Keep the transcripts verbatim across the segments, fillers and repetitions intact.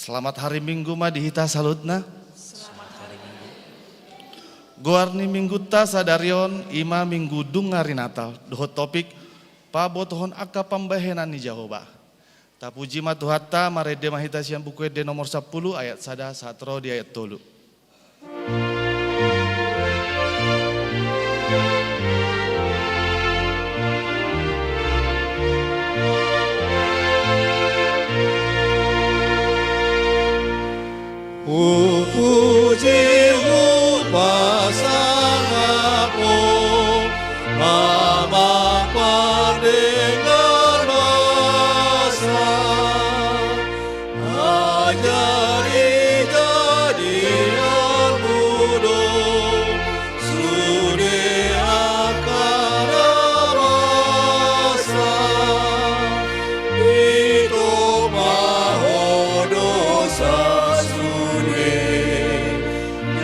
Selamat hari Minggu ma di hita saluhutna. Goar ni Minggunta sadari on i ma Minggu dung ari Natal, dohot topik pabotohon angka pambahenan ni Jahowa. Tapuji ma Tuhanta, marende ma hita sian Buku Ende nomor sampulu ayat sada sahat ro di ayat tolu. Hupuji, hupasangap Ho, Ama pardenggan basa. Ajari jadianmu do sude angka na basa. Ito ma ho dosa sude.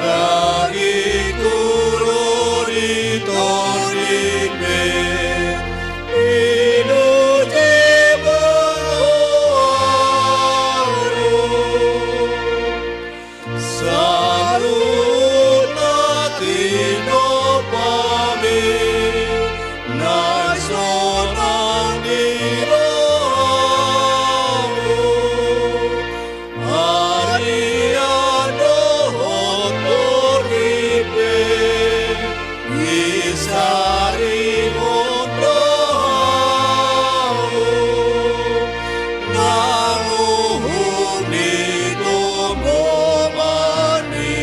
Dagingku do di tondi pe, pinuji ma ho ahu. Saluhutna tinompami, naeng sonang di rohamu. Arian dohot borngin pe, disarihon do ahu, nang uhum ni tomboman i.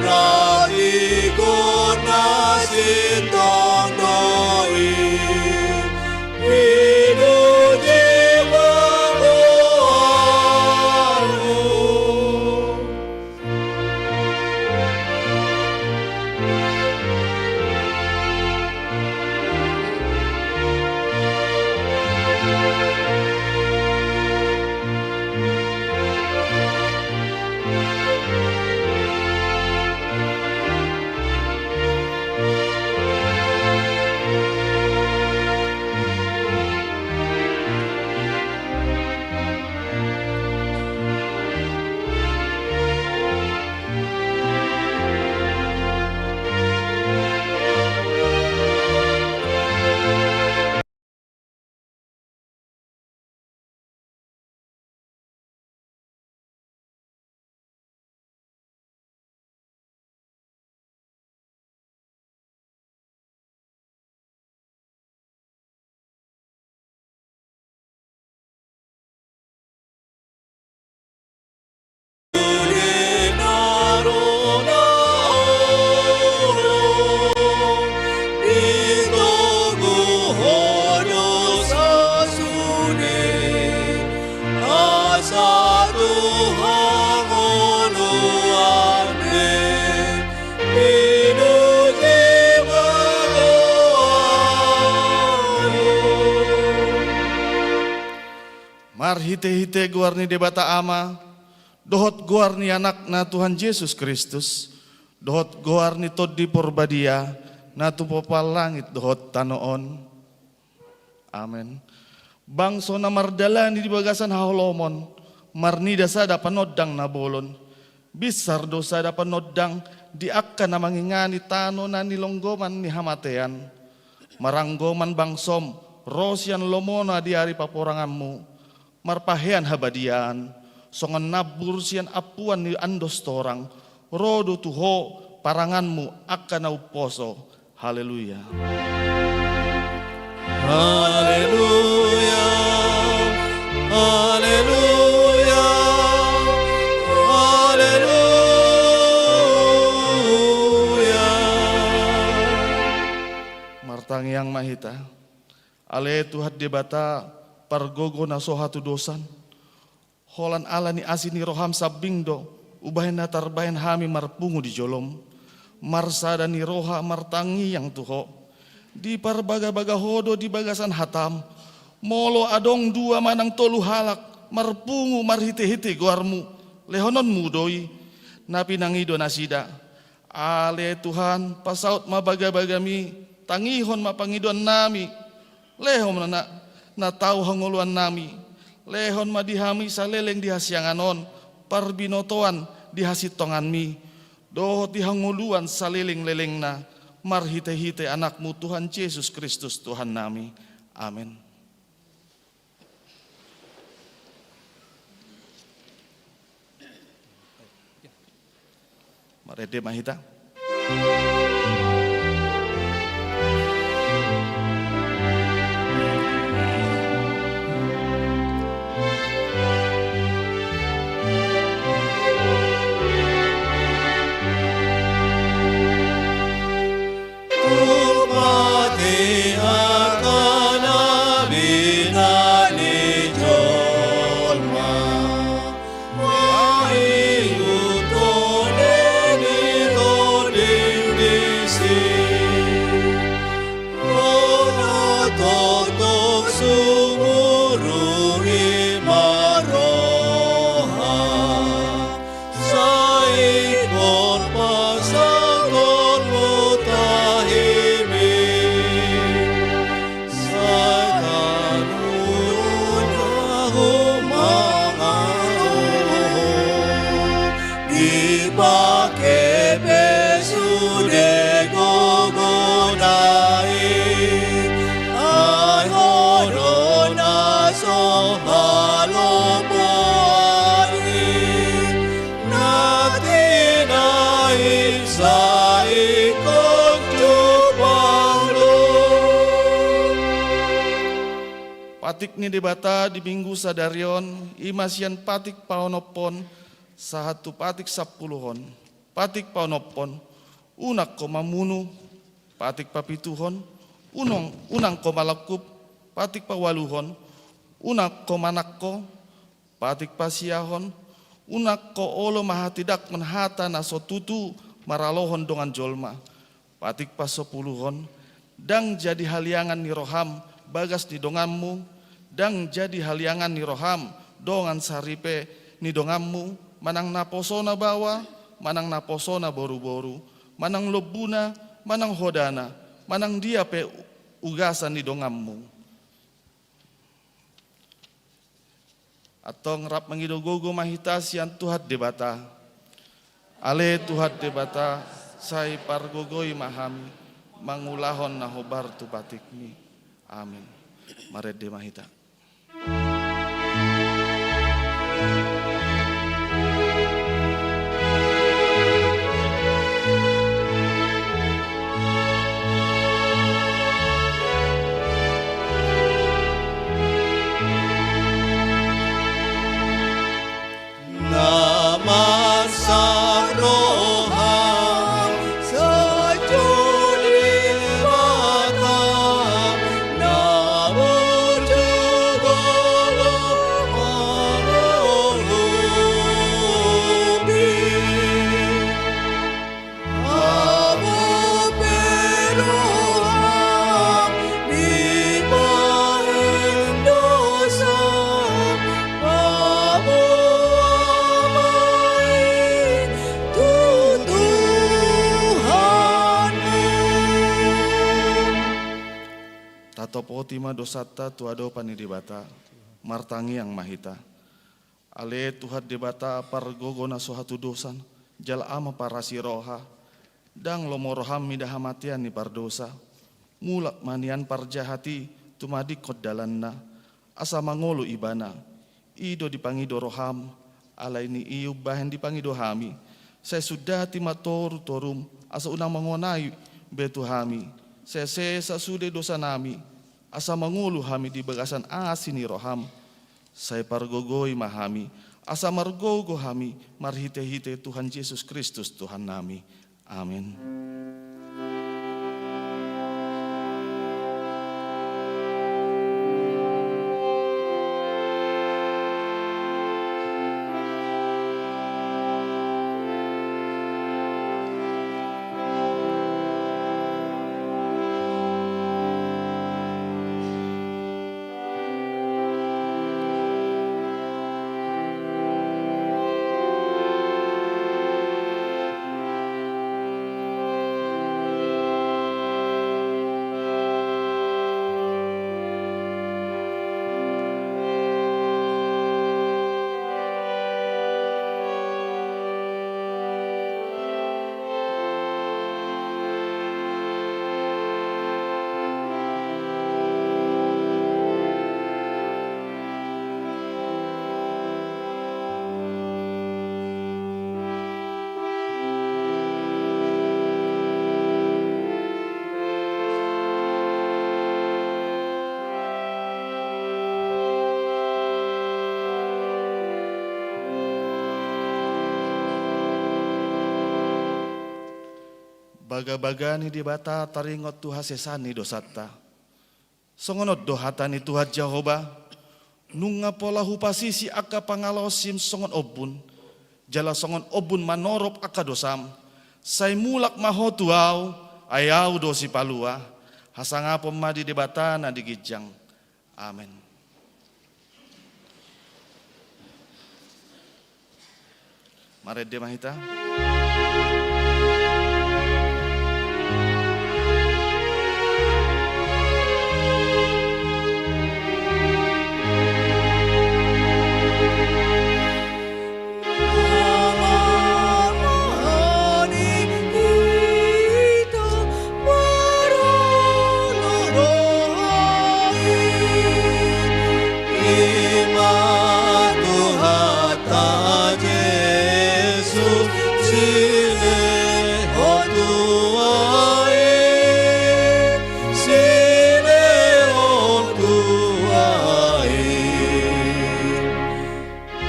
Dagingku na sintong do i, pinuji ma ho ahu. Marhitehite goar ni Debata Ama, dohot goar ni Anakna Tuhan Jesus Kristus, dohot goar ni Tondi Porbadia, na tumompa langit dohot tano on. Amen. Bangso na mardalani di bagasan haholomon, marnida sada panondang na bolon, binsar do sada panondang di angka na mangingani tano na nilonggoman ni hamatean. Maranggoman bangsom ro sian lomona di ari paporanganmu, marpahean habadiaan, songon nambur sian ampuan ni andos torang, ro do tu ho paranganmu angka na umposo. Haleluya. Haleluya. Haleluya. Haleluya. Martangiang ma hita. Ale Tuhan Debata, pargogo na so hatudosan, holan ala ni asi ni roham sambing do umbahen na tarbahen hami marpungu di jolom. Marsada ni roha martangiang tu ho. Diparbagabaga ho do di bagasan hatam. Molo adong dua manang tolu halak marpungu marhitehite goarmu, lehononmu do i. Na pinangido nasida. Ale Tuhan, pasaut ma bagabagami, tangihon ma pangidoannami. Lehon ma na, na tau hangoluannami. Lehon ma di hami saleleng di hasiangan on parbinotoan di hasintonganmi, dohot di hangoluan saleleng-lelengna, marhite-hite Anakmu Tuhan Jesus Kristus Tuhannami. Amen. Marende ma hita. Tumpati angka na binahen ni jolma, maihuthon ni tondi disi. Olo tongtong sumurung i ma roha, sai ingkon pasahathon ma tahimi. Sai tarlumobi na humangalo, dipangke pe sude gogona i, ai Ho do na so halomoan i. Na tinaim sai ingkon jumpang do. Patik ni Debata di Minggu sadari on, i ma sian patik paonomhon sahat tu patik sampuluhon. Patik paonomhon, unang ho mamunu. Patik papituhon, unang, unang ho malangkup. Patik paualuhon, unang ho manangko. Patik pasiahon, unang ho olo mahatindangkon hata na so tutu maralohon dongan jolma. Patik pasampuluhon, ndang jadi haliangan ni roham bagas ni donganmu, ndang jadi haliangan ni roham dongan saripe ni donganmu, manang naposona baoa, manang naposona boruboru, manang lombuna, manang hodana, manang dia pe ugasan ni donganmu. Antong rap mangido gogo ma hita sian Tuhan Debata. Ale Tuhan Debata, sai pargogoi ma hami mangulahon na hombar tu patikmi. Amen. Marende ma hita. Na mansai roha sajo Debata, na burju gogor marlompi. Abo pe roham dibahen dosa, paboa ma i tu Tuhanmu. Tatopoti ma dosanta tu adopan ni Debata. Martangiang ma hita. Ale Tuhan Debata pargogo na so hatudosan, jala Ama parasi roha, ndang lomo roham mida hamatean ni pardosa. Mulak ma nian parjahat i tumadingkon dalanna, asa mangolu ibana. I do dipangido roham, alai ni i umbahen dipangido hami. Sai sundati ma torutorum, asa unang mangonai be tu hami. Sai sesa sude dosanami, asa mangolu hami di bagasan asi ni roham. Sai pargogoi ma hami, asa margogo hami marhitehite Tuhan Jesus Kristus Tuhannami. Amen. Bagabaga ni Debata taringot tu hasesaan ni dosanta. Songon on do hata ni Tuhan Jahowa: Nunga pola hupasisi angka pangalaosim songon ombun, jala songon ombun manorop angka dosam. Sai mulak ma ho tu Ahu, ai Ahu do Sipalua. Hasangapon ma di Debata na di ginjang. Amen. Marende ma hita.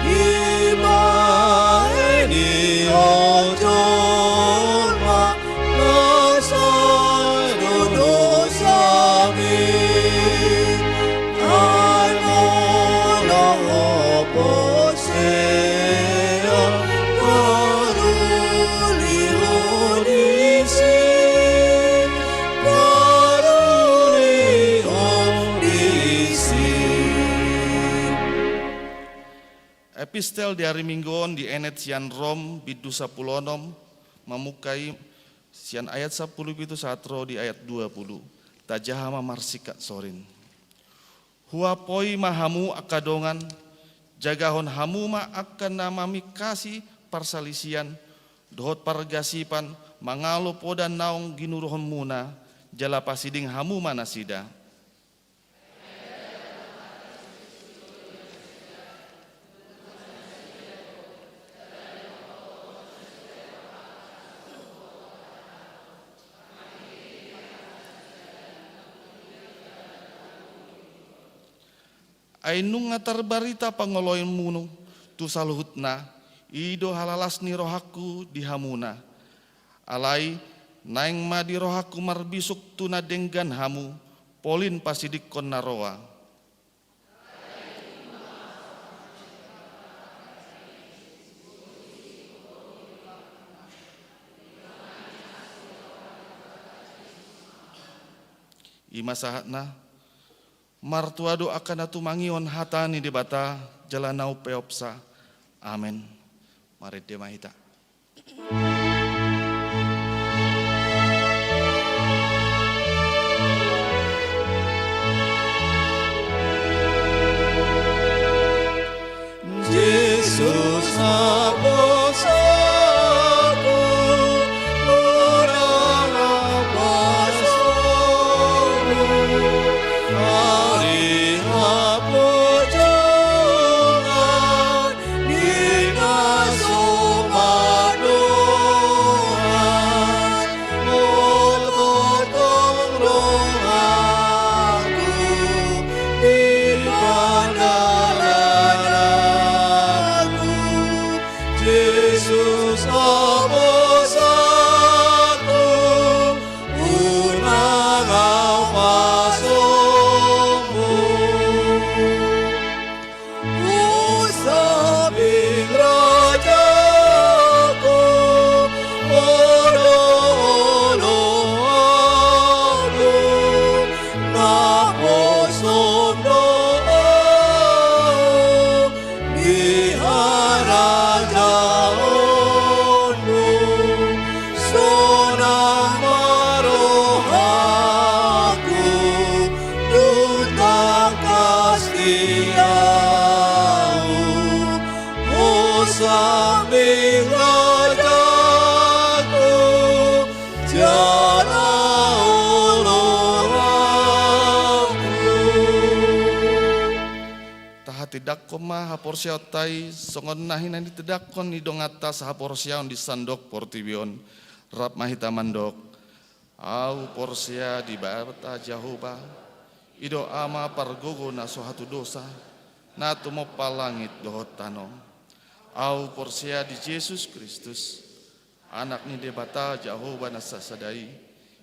Dibahen i ho jolma na sai do dosami, ai molo ho porsea, paruli ho disi, paruli ho disi. Epistel di ari Minggu on dienet sian Rom, bindu sampulu onom, mamungka i sian ayat sampulu pitu sahat ro di ayat dua pulu. Tajaha ma marsingkat sorin. Huapoi ma hamu angka dongan, jagahon hamu ma angka na mamingkasi parsalisian dohot pargasipan, mangalo poda naung ginuruhonmuna, jala pasiding hamu ma nasida. Ai nunga tarbarita pangoloionmuna tu saluhutna, i do halalas ni rohangku di hamuna. Alai naeng ma di rohangku marbisuk tu na denggan hamu, polin pasidingkon na roa. I ma sahatna. Martua do angka na tumangihon hata ni Debata jala na umpeopsa. Amen. Marende ma hita. Jesus, haposoonku, unang ahu pasombu, ari hapojongan, di na so madohan, ototong rohangku, di pandalan ahu. Jesus, haposoonku, unang ahu pasombu. Ho sambing rajaku, olo-oloanku, naposom do ahu di harajaonmu. Sonang ma rohangku, dung tangkas di ahu, ho sambing rajaku, jala oloanku. Tahatindangkon ma haporseaonta i songon na hinatindangkon ni donganta sahaporseaon di sandok portibi on. Rap ma hita mandok. Ahu porsea di Debata Jahowa, i do Ama pargogo na so hatudosa, na tumompa langit dohot tano. Ahu porsea di Jesus Kristus, Anak ni Debata Jahowa na sasada i,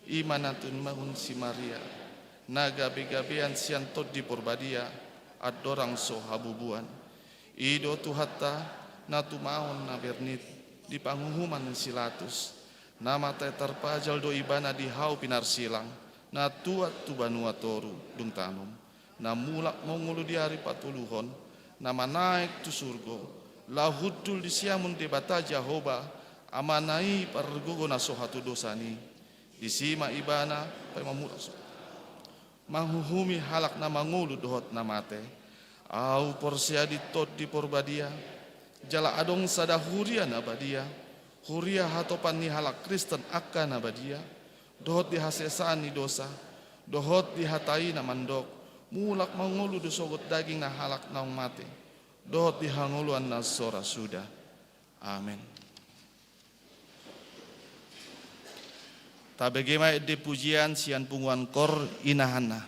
i ma na tinumahon si Maria, na gabe-gabean sian Tondi Porbadia, andorang so habubuan. I do Tuhanta, na tumahon na bernit di panguhuman ni si Latus, na mate tarpajal do ibana di hau pinarsilang, na tuat tu banua toru dung tano, na mulak mangolu di ari patoluhon, na manaek tu surgo, laho hundul di siamun Debata Jahowa, Amana i pargogo na so hatudosan i. Disi ma ibana paima mulak so manguhumi halak na mangolu dohot na mate. Ahu porsea di Tondi Porbadia, jala adong sada huria na badia, huria hatopan ni halak Kristen angka na badia, dohot di hasesaan ni dosa, dohot di hata i na mandok, mulak mangolu do sogot daging na halak naung mate, dohot di hangoluan na so ra suda. Amen. Tabege ma ende pujian sian punguan kor Ina Hanna.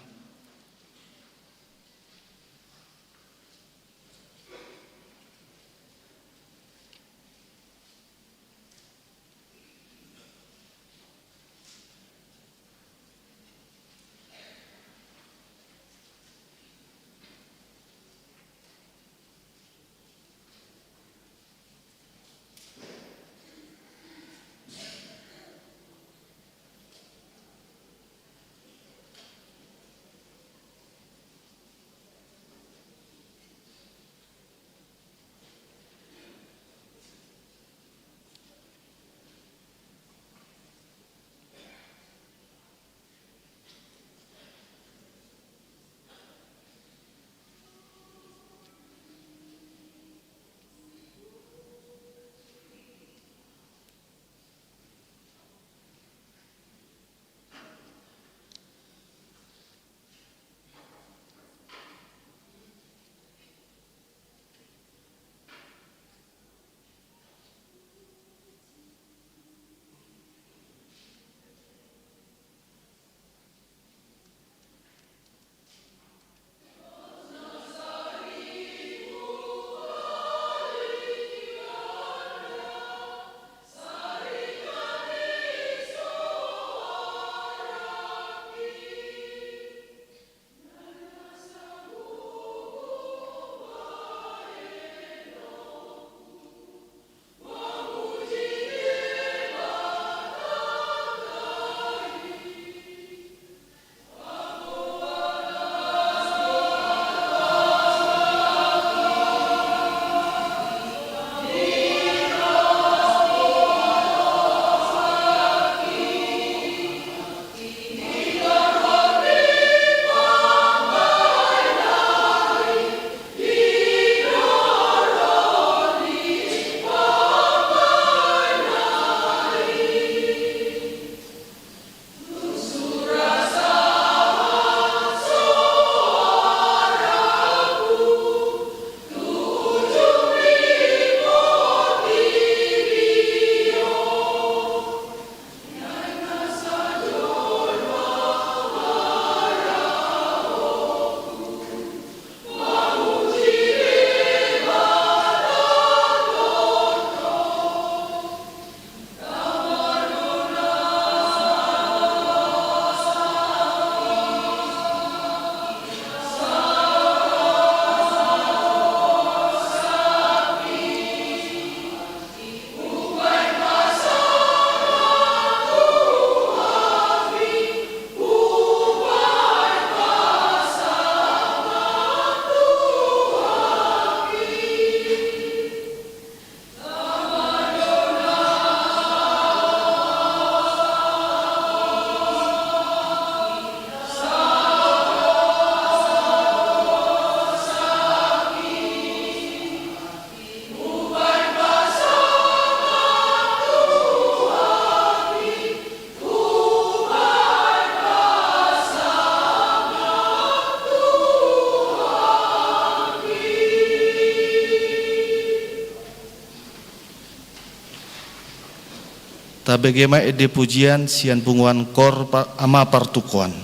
Tabege ma ende pujian sian punguan kor pa-, Ama Partukoan.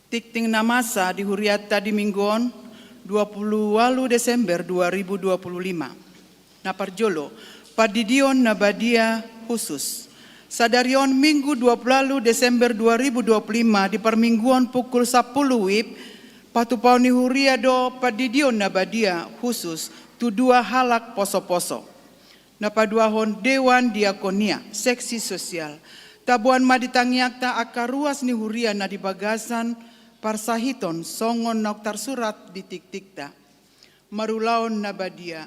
Tingting na masa di hurianta di Minggu on, dua puluh ualu Desember dua ribu dua puluh lima. Na parjolo, pandidion na badia khusus. Sadari on Minggu dua puluh ualu Desember dua ribu dua puluh lima di parmingguon pukul sampulu wib, patupaon ni huria do pandidion na badia khusus tu dua halak poso-poso. Na paduahon dewan diakonia, seksi sosial. Taboan ma di tangiangta angka ruas ni huria na di bagasan parsahiton songon naung tarsurat di tingtingta. Marulaon na badia.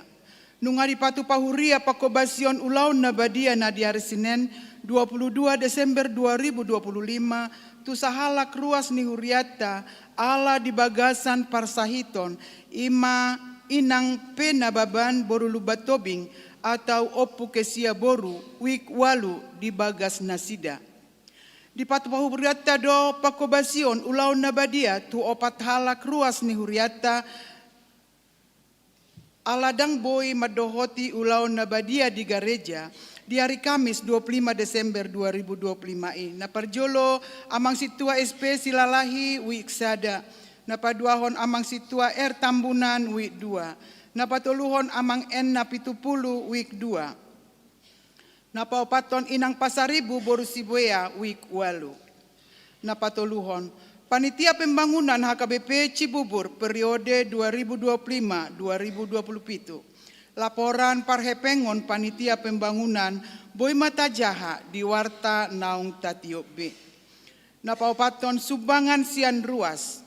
Nunga dipatupa huria pangkobasion ulaon na badia na di ari Senen dua puluh dua Desember dua ribu dua puluh lima tu sahalak ruas ni hurianta ala di bagasan parsahiton, i ma Inang P. Nababan boru Lumban Tobing atau Ompu Kesia boru, wijk ualu di bagas nasida. Dipatupa hurianta do pangkobasion ulaon na badia tu opat halak ruas ni hurianta ala ndang boi mandohoti ulaon na badia di gareja di ari Kamis dua puluh lima Desember dua ribu dua puluh lima i. Na parjolo Amang Sintua S P Silalahi, wijk sada. Na paduahon Amang Sintua R. Tambunan, wijk dua. Na patoluhon Amang N. Napitupulu, wijk dua. Na paopathon Inang Pasaribu boru Sibea, wijk ualu. Na patoluhon, Panitia Pembangunan H K B P Cibubur periode dua ribu dua puluh lima dua ribu dua puluh pitu. Laporan parhepengon Panitia Pembangunan boi ma tajaha di warta naung tatiop be. Na paopathon, sumbangan sian ruas.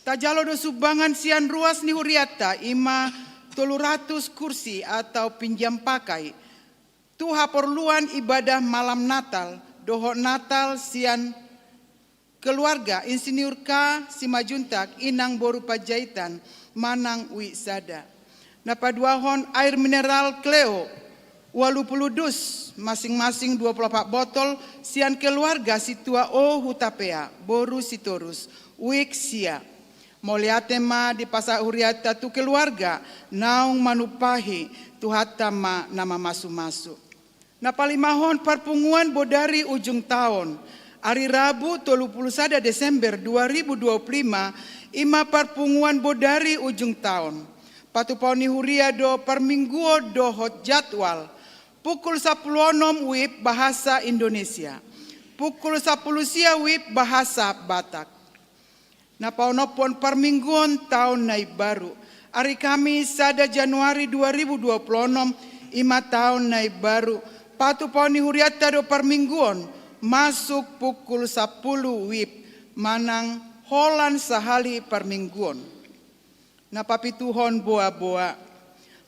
Tajalo do sumbangan sian ruas ni hurianta, i ma tolu ratus kursi atau pinjam pakai tu haporluan ibadah malam Natal dohot Natal sian keluarga Insinyur K Simanjuntak, Inang boru Panjaitan, manang uik sada. Na paduahon air mineral Cleo, ualu pulu dus, masing-masing dua pulu opat botol, sian keluarga Situa O Hutapea, boru Sitorus, uik sia. Mauliate ma dipasahat hurianta tu keluarga naung manumpahi, Tuhanta ma na mamasu-masu. Na palimahon parpunguan bodari ujung taon, ari Rabu tolu pulu sada Desember dua ribu dua pulu lima, i ma parpunguan bodari ujung taon. Patupaon ni huria do parmingguon dohot jadwal. Pukul sampulu onom wib bahasa Indonesia. Pukul sampulu sia wib bahasa Batak. Na paonomhon parmingguon taon na imbaru. Ari Kamis sada Januari dua ribu dua pulu onom, i ma taon na imbaru. Patupaon ni hurianta do parmingguon, masuk pukul sampulu wib, manang holan sahali parmingguon. Na papituhon boa-boa.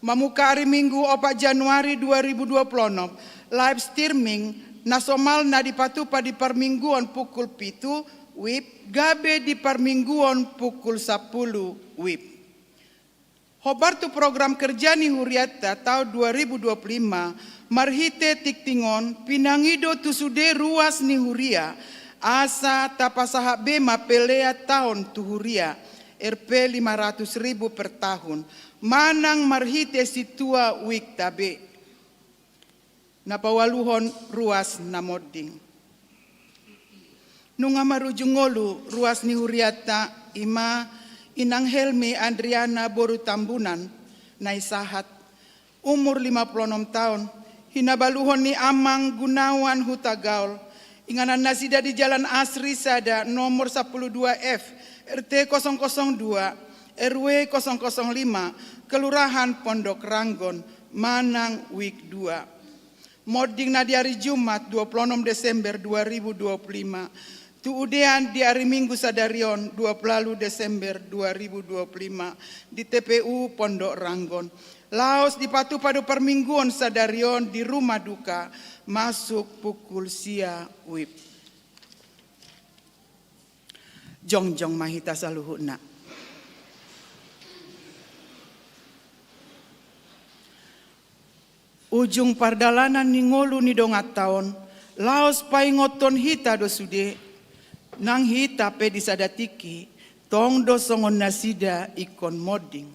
Mamungka ari Minggu opat Januari dua ribu dua pulu onom, live streaming na somalna dipatupa di parmingguon pukul pitu wib, gabe di parmingguon pukul sampulu wib. Hombar tu program kerja ni hurianta taon dua ribu dua pulu lima, marhite tingting on, pinangido tu sude ruas ni huria, asa tapasahat be ma pelean taon tu huria, R P lima ratus ribu per tahun, manang marhite sintua uikta be. Na paualuhon ruas na monding. Nunga marujung ngolu ruas ni hurianta, i ma Inang Helmi Andriana boru Tambunan, na i sahat, umur lima pulu onom taon, hinabaluhon ni Amang Gunawan Hutagaol, inganan nasida di Jalan Asri sada, nomor sampulu dua F, R T kosong kosong dua, R W kosong kosong lima, Kelurahan Pondok Ranggon, manang uik dua. Monding na di ari Jumat dua pulu onom Desember dua ribu dua pulu lima, tu udean di ari Minggu sadari on dua pulu ualu Desember dua ribu dua pulu lima, di T P U Pondok Ranggon. Laos dipatupa do parmingguon sadari on di rumah duka, masuk pukul sia wib. Jongjong ma hita saluhutna. Ujung pardalanan ni ngolu ni donganta on, laos paingothon hita do sude, nang hita pe di sada tingki, tong do songon nasida ingkon monding.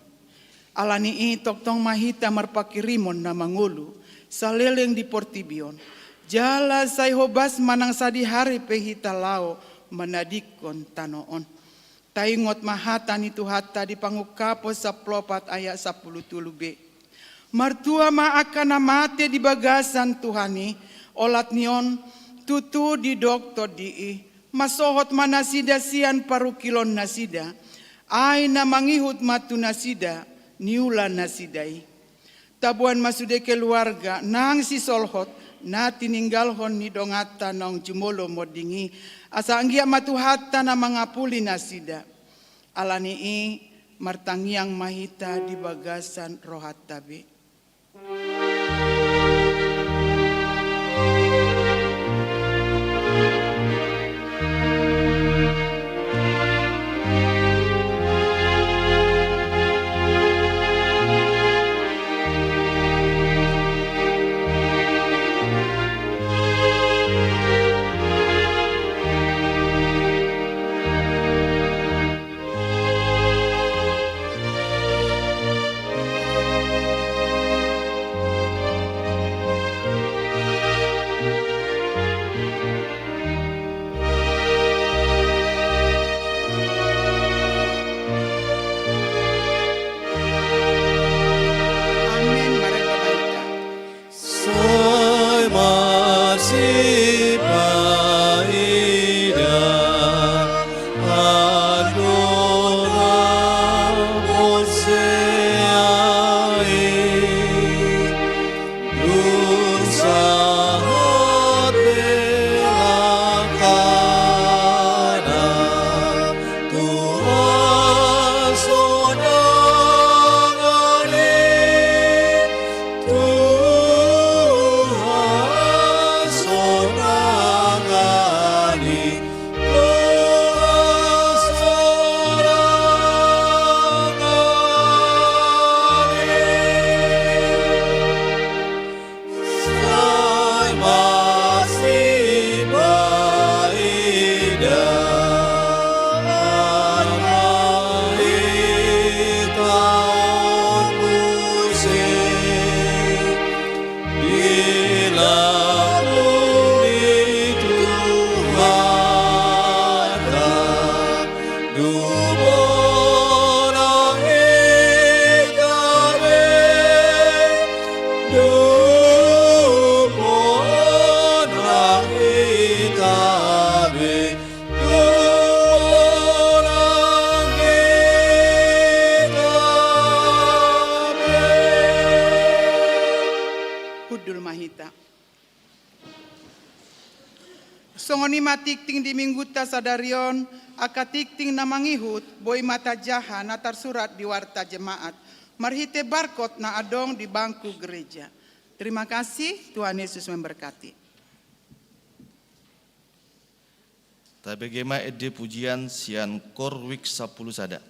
Alani i tongtong ma hita marpangkirimon na mangolu, saleleng di portibi on. Jala sai hobas manang sadihari pe hita laho manadingkon tano on. Taingot ma hata ni Tuhanta di Pangungkapon sampulu opat ayat sampulu tolu B. Martua ma angka na mate di bagasan Tuhan i, olat ni on, tutu didok tondi i, mansohot ma nasida sian parungkilon nasida, ai na mangihut ma tu nasida, niula nasida i. Taboan ma sude keluarga, nang sisolhot, na tininggalhon ni donganta naung jumolo monding i, asa anggiat ma Tuhanta na mangapuli nasida. Alani i martangiang ma hita di bagasan rohanta be. Songon i ma tingting di Minggunta sadari on, angka tingting na mangihut, boi ma tajaha na tarsurat di Warta Jemaat, marhite barkot na adong di bangku gereja. Terima kasih, Tuhan Yesus memberkati. Tabege ma ende pujian sian Koor Wijk sampulu sada.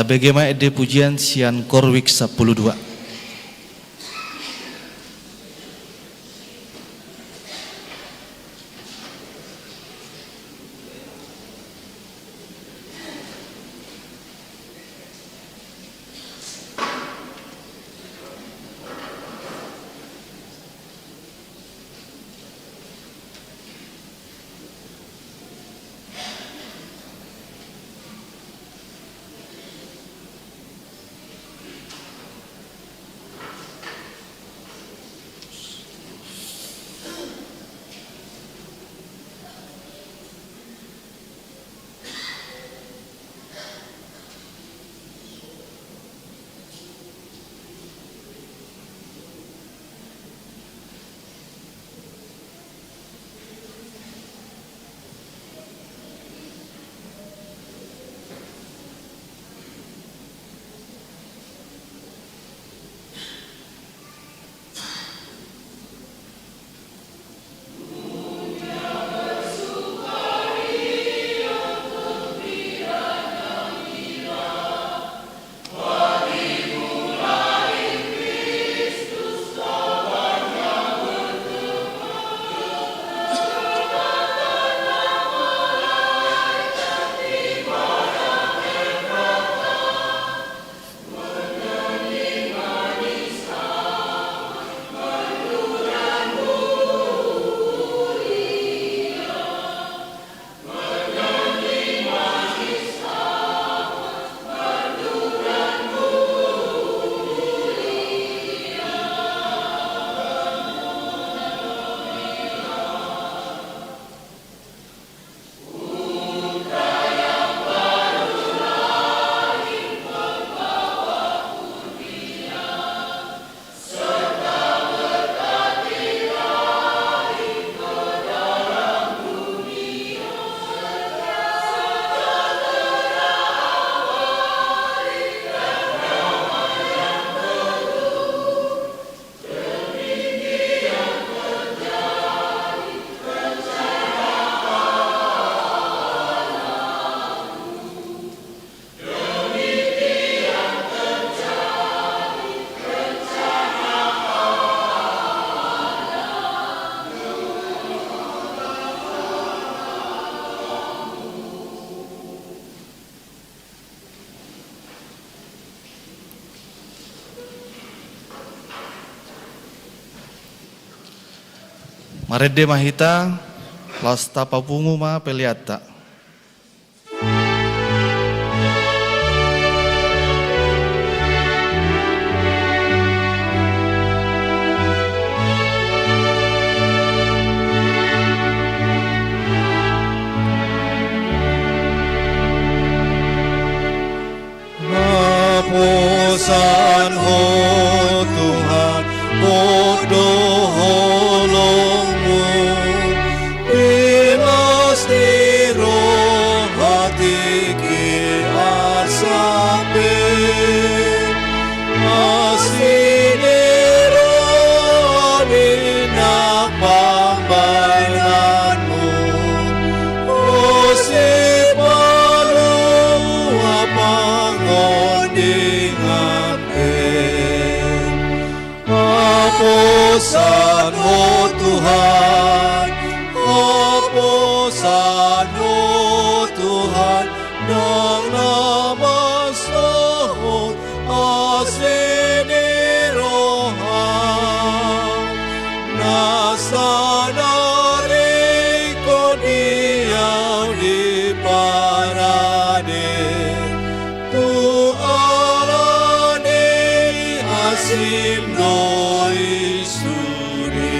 Tabege ma ende pujian sian Korwik sampulu dua. Marende ma hita, laos tapapungu ma peleanta. Haposan Ho Tuhan, hot do holongMu, di las ni roha tingki arsak pe. Asi ni roha ni na pambahenanMu, asi palua pangondingan pe. Haposan Ho Tuhan, haposan Ho Tuhan, ndang na mansahut asi ni roha. Na sanari ingkon di ahu diparade, tu ala ni asiM do i sude.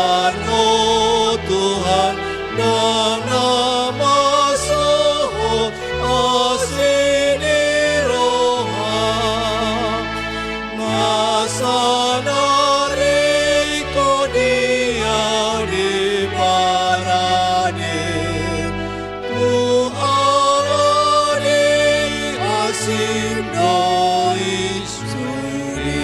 Ano Tuhan, na na masohot asi ni roha, na saonari Ho di au di parade, tu ala ni asi do i sude.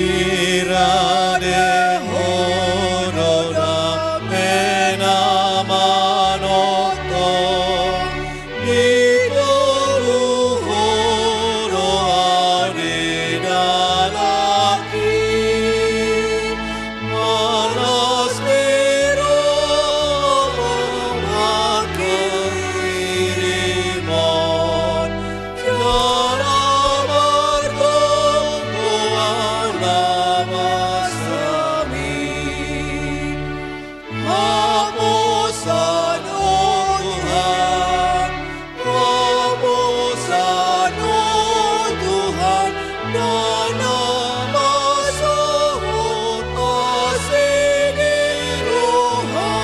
Di rade Ho do dame na manongtong, di toru Ho do au di dalan i. Marlas ni roha, marhiririmon, jala martonggo ma hami. Haposan, o Tuhan, haposan, o Tuhan, na na masohot asi ni roha,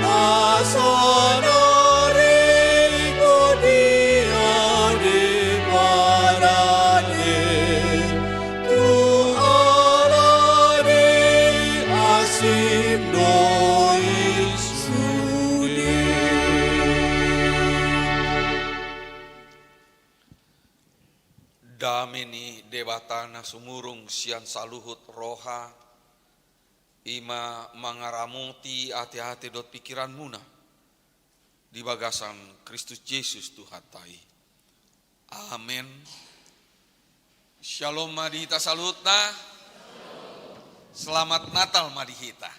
na saonari Ho di au di parade, tu ala ni asi do i sude. Dame ni Debata na sumurung sian saluhut roha, i ma mangaramoti ateate dohot pingkiranmuna di bagasan Kristus Jesus Tuhanta i. Amen. Syalom ma di hita saluhutna. Selamat Natal ma di hita.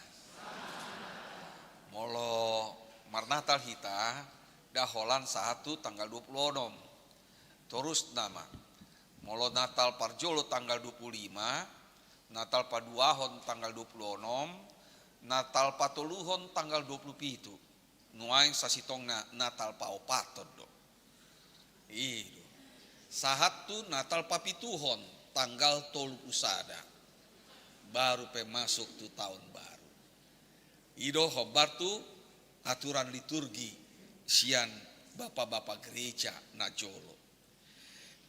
Molo marnatal hita, nda holan sahat tu tanggal dua puluh onom. Torusna ma, molo Natal parjolo tanggal dua puluh lima, Natal paduahon tanggal dua puluh onom, Natal patoluhon tanggal dua puluh pitu. Nuaeng sasintongna Natal paopathon do. I do. Sahat tu Natal papituhon tanggal tolu puluh sada. Baru pe masuk tu tahun baru. I do hombar tu aturan liturgi sian bapa-bapa gereja na jolo.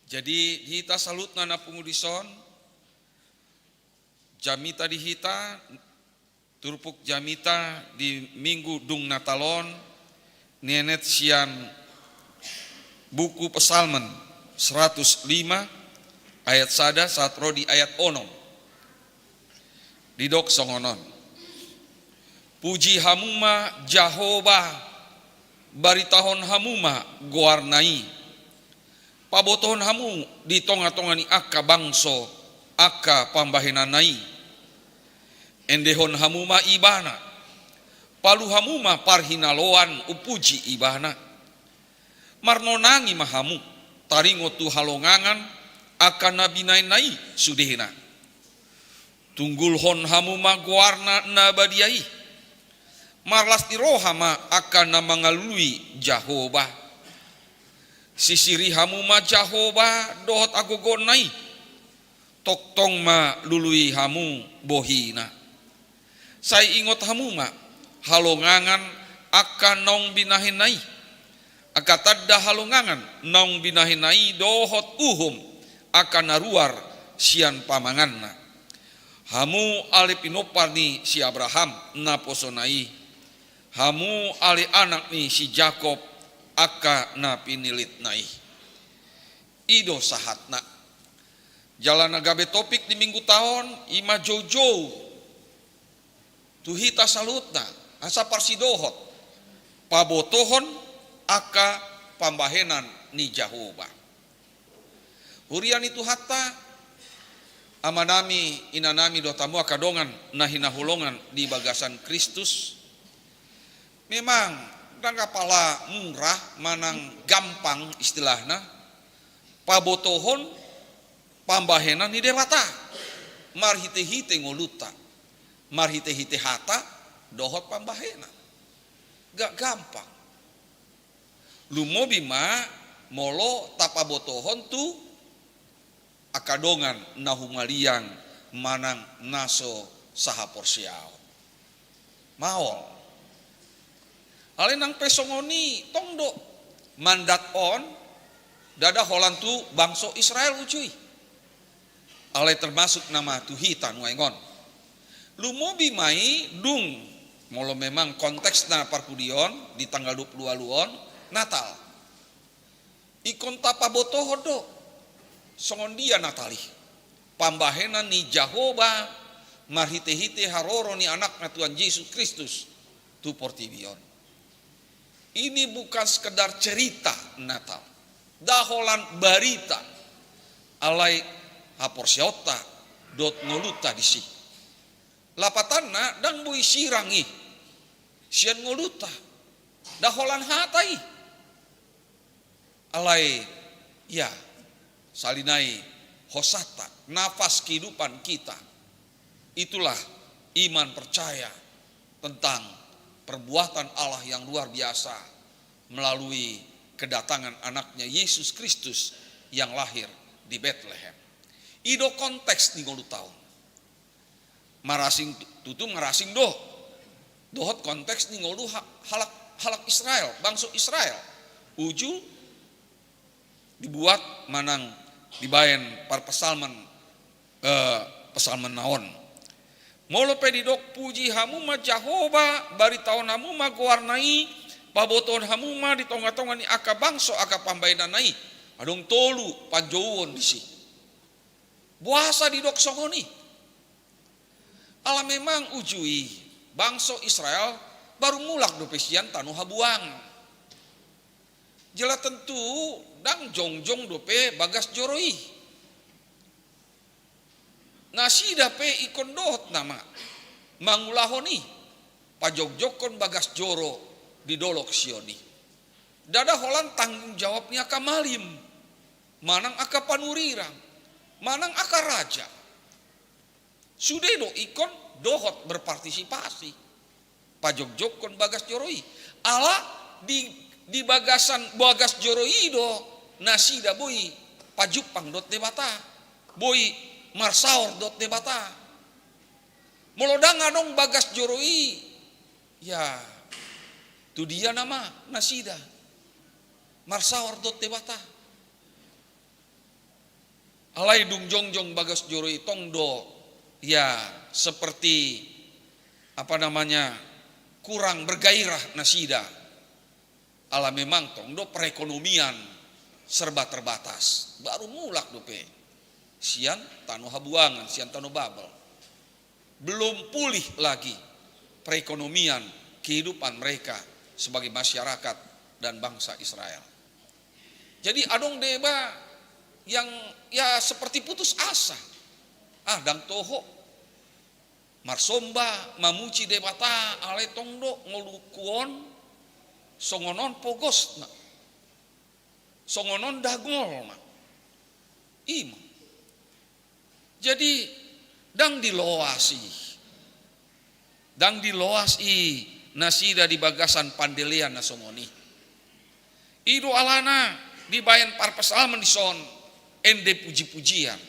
Jadi, di hita saluhutna na pungu dison, jamita di hita, turpuk jamita di Minggu dung Natal on, nienet sian buku Psalmen seratus lima ayat sada sahat ro di ayat onom. Didok songon on. Puji hamu ma Jahowa, baritahon hamu ma goarna i. Pabotohon hamu di tonga-tonga ni angka bangso angka pambahenanna i. Endehon hamu ma ibana. Palu hamu ma parhinaloan umpuji ibana. Marnonangi ma hamu, taringot tu halongangan angka na binahenna i sudena. Tunggulhon hamu ma goarna na badia i. Marlas ni roha ma angka na mangalului Jahowa. Sisiri hamu ma Jahowa dohot hagogoonna i. Tongtong ma lului hamu bohina. Sai ingot hamu ma halongangan angka naung binahenna i. Angka tanda halongangan naung binahenna i dohot uhum angka na ruar sian pamanganna. Hamu ale pinompar ni si Abraham naposona i, hamu ale anak ni si Jakob angka na pinilitna i. I do sahatna. Jala na gabe topik di mingguta on, i ma joujou tu hita saluhutna, asa parsidohot pabotohon angka pambahenan ni Jahowa. Huria ni Tuhanta, amanami, inanami dohot hamu angka dongan na hinaholongan di bagasan Kristus. Memang ndang apala murah manang gampang istilahna pabotohon pambahenan ni Debata marhitehite ngolunta, marhitehite hata dohot pambahenan. Gak gampang. Lumobi ma molo tapabotohon tu angka dongan na humaliang manang na so sahaporseaon. Maol. Alai nang pe songon i tong do mandat on, ndada holan tu bangso Israel uju i. Alai termasuk nama tu hita nuaeng on. Lumobi ma i dung, molo memang konteksna parpudi on di tanggal dua puluh ualu on, Natal. Ingkon tapabotohon do songon dia Natal i, pambahenan ni Jahowa marhitehite haroro ni Anakna Tuhan Jesus Kristus tu portibi on. Ini bukan sekedar cerita Natal, nda holan barita, alai haporseaonta dohot ngolunta disi. Lapatanna ndang boi sirang i sian ngolunta, nda holan hata i. Alai, ya, sahali nai hosanta, nafas kehidupan kita. Itulah iman percaya tentang perbuatan Allah yang luar biasa melalui kedatangan Anaknya Yesus Kristus yang lahir di Betlehem. I do konteks ni ngolunta on. Marasing tu-, tutu marasing do dohot konteks ni ngolu ha-, halak, halak Israel, bangso Israel. Uju dibuat manang dibaen parpsalmen, eh, psalmen na on. Molo pe didok puji hamu ma Jahowa, baritahon hamu ma goarna i, pabotohon hamu ma di tonga-tonga ni angka bangso angka pambahenanna i. Adong tolu panjouon disi. Boasa didok songon i? Ala memang uju i bangso Israel baru mulak dope sian tano habuangan. Jala tentu ndang jongjong dope bagas joro i. Nasida pe ingkon dohot nama mangulahon i, pajongjongkon bagas joro di dolok Sion i. Ndada holan tanggung jawab ni angka malim, manang angka panurirang, manang angka raja. Sude do ingkon dohot berpartisipasi, pajongjongkon bagas joro i. Ala di, di bagasan bagas joro i do nasida boi pajumpang dohot Debata, boi marsaor dohot Debata. Molo ndang adong bagas joro i, ya, tu dia nama nasida marsaor dohot Debata? Alai dung jongjong bagas joro i tong do, ya, seperti, apa namanya, kurang bergairah nasida. Ala memang tong do perekonomian serba terbatas. Baru mulak dope sian tano habuangan, sian tano Babel. Belum pulih lagi perekonomian, kehidupan mereka sebagai masyarakat dan bangsa Israel. Jadi adong deba yang, ya, seperti putus asa. Ah, ndang toho. Marsomba, mamuji Debata, alai tong do ngolungku on songon on pogosna, songon on dangolna. I ma. Jadi, ndang diloas i. Ndang diloas i nasida di bagasan pandelean na songon i. I do alana dibaen parpsalmen dison ende puji-pujian.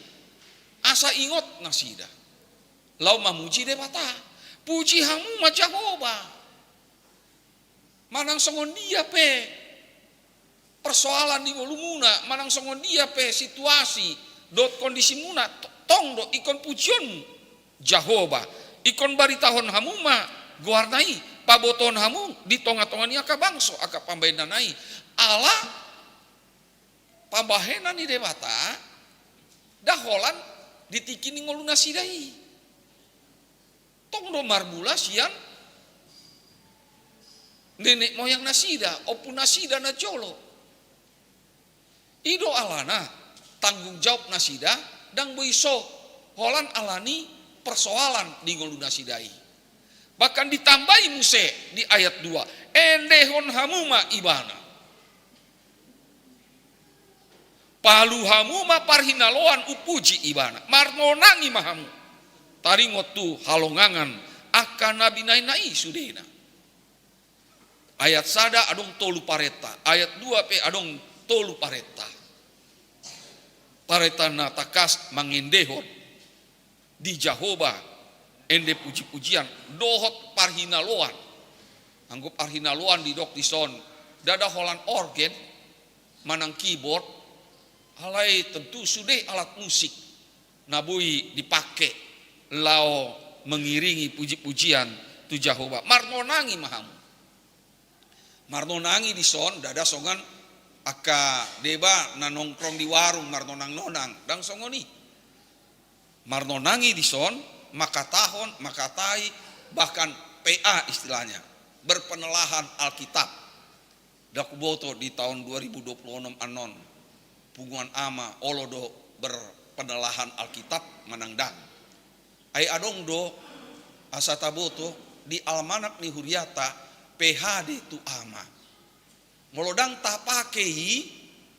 Asa ingot nasida laho mamuji Debata. Puji hamu ma Jahowa. Manang songon dia pe persoalan di ngolumuna, manang songon dia pe situasi dohot kondisimuna, to-, Tong do ingkon pujionmu Jahowa, ingkon baritahon hamu ma goarna i, pabotohon hamu di tongatonga ni angka bangso, angka pambahenanna i. Ala pambahenan ni Debata nda holan di tingki ni ngolunasida i. Tong do marmula sian nenek moyang nasida, ompu nasida na jolo. I do alana tanggung jawab nasida ndang boi so holan alani persoalan di ngolunasida i. Bahkan ditambai muse di ayat dua, endehon hamu ma ibana. Palu hamu ma parhinaloan, umpuji ibana. Marnonangi ma hamu. Taringot tu halongangan angka na binahenna i sudena. Ayat sada adong tolu parenta, ayat dua pe adong tolu parenta. Parenta na tangkas mangendehon di Jahowa ende pujipujian dohot parhinaloan. Anggo parhinaloan didok dison, ndada holan orgen manang keyboard, alai tentu sude alat musik na boi dipake laho mengiringi pujipujian tu Jahowa. Marnonangi ma hamu. Marnonangi dison ndada songon angka deba na nongkrong di warung marnonangnonang, ndang songon i. Marnonangi dison mangkatahon, mangkatai, bahkan P A istilahnya, berpenelahan Alkitab. Ndang huboto di taon dua ribu dua puluh onom annon punguan ama olo do berpenelahan Alkitab manang ndang. Ai adong do, asa taboto, di almanak ni huriata P H D tu ama. Molo ndang tapake i,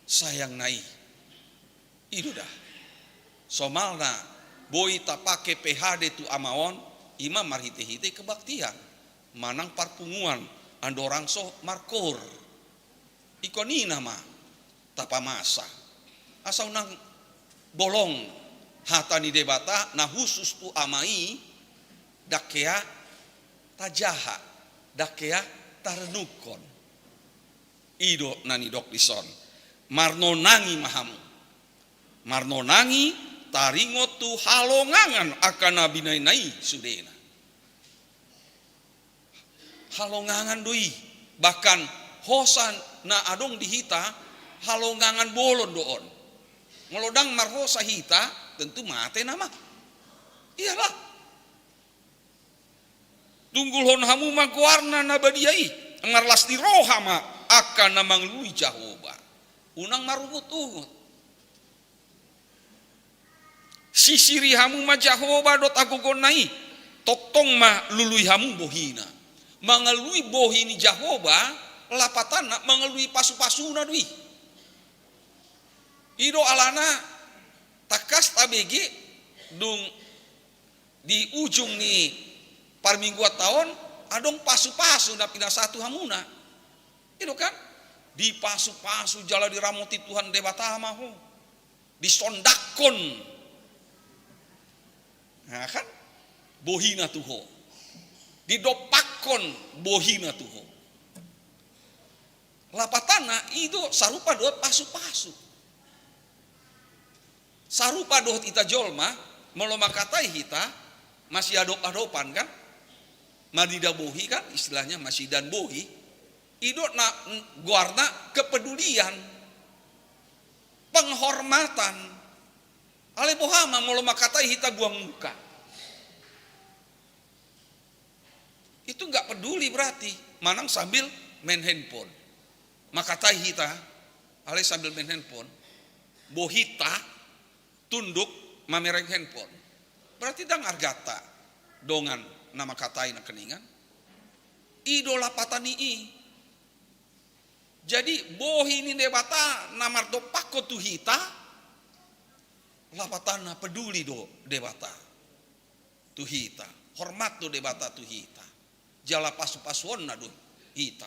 sayangna i. I do da. Somalna boi tapake P H D tu ama on, i ma marhitehite kebaktian manang parpunguan andorang so markoor. Ingkon i nama tapamasa. Asa unang bolong hata ni Debata na husus tu ama i, ndang hea tajaha, ndang hea tarenungkon. I do na nidok dison. Marnonangi ma hamu. Marnonangi taringot tu halongangan angka na binahenna i sudena. Halongangan do i. Bahkan hosa na adong di hita, halongangan bolon do on. Molo ndang marhosa hita, tentu mate nama. Iyalah. Tunggulhon hamu ma goarna na badia i, nunga las ni roha ma angka na mangalului Jahowa. Unang marungutungut. Sisiri hamu ma Jahowa dohot hagogoonna i, tongtong ma lului hamu bohina. Mangalului bohi ni Jahowa, lapatanna mangalului pasupasuna do i. I do alana tangkas tabege dung di ujung ni parmingguanta on, adong pasupasu na pinasahat tu hamuna. I do kan? Dipasupasu jala diramoti Tuhan Debata ma ho. Disondanghon. Nah, kan? Bohina tu ho. Didompakhon bohina tu ho. Lapatanna i do sarupa dohot pasupasu. Sarupa dohot hita jolma, molo mangkatai hita, masiadop-adopan kan? Manida bohi kan, istilahnya masidan bohi. I do na goarna kepedulian, penghormatan. Alai boha ma molo mangkatai hita buang muka? Itu nggak peduli berarti, manang sambil main handphone. Mangkatai hita, alai sambil main handphone. Bohita tunduk mamereng handphone. Berarti ndang argata dongan na mangkatai nangkiningan. I do lapatan ni i. Jadi bohi ni Debata na mardompakhon tu hita, lapatanna peduli do Debata tu hita, hormat do Debata tu hita, jala pasupasuonna do hita.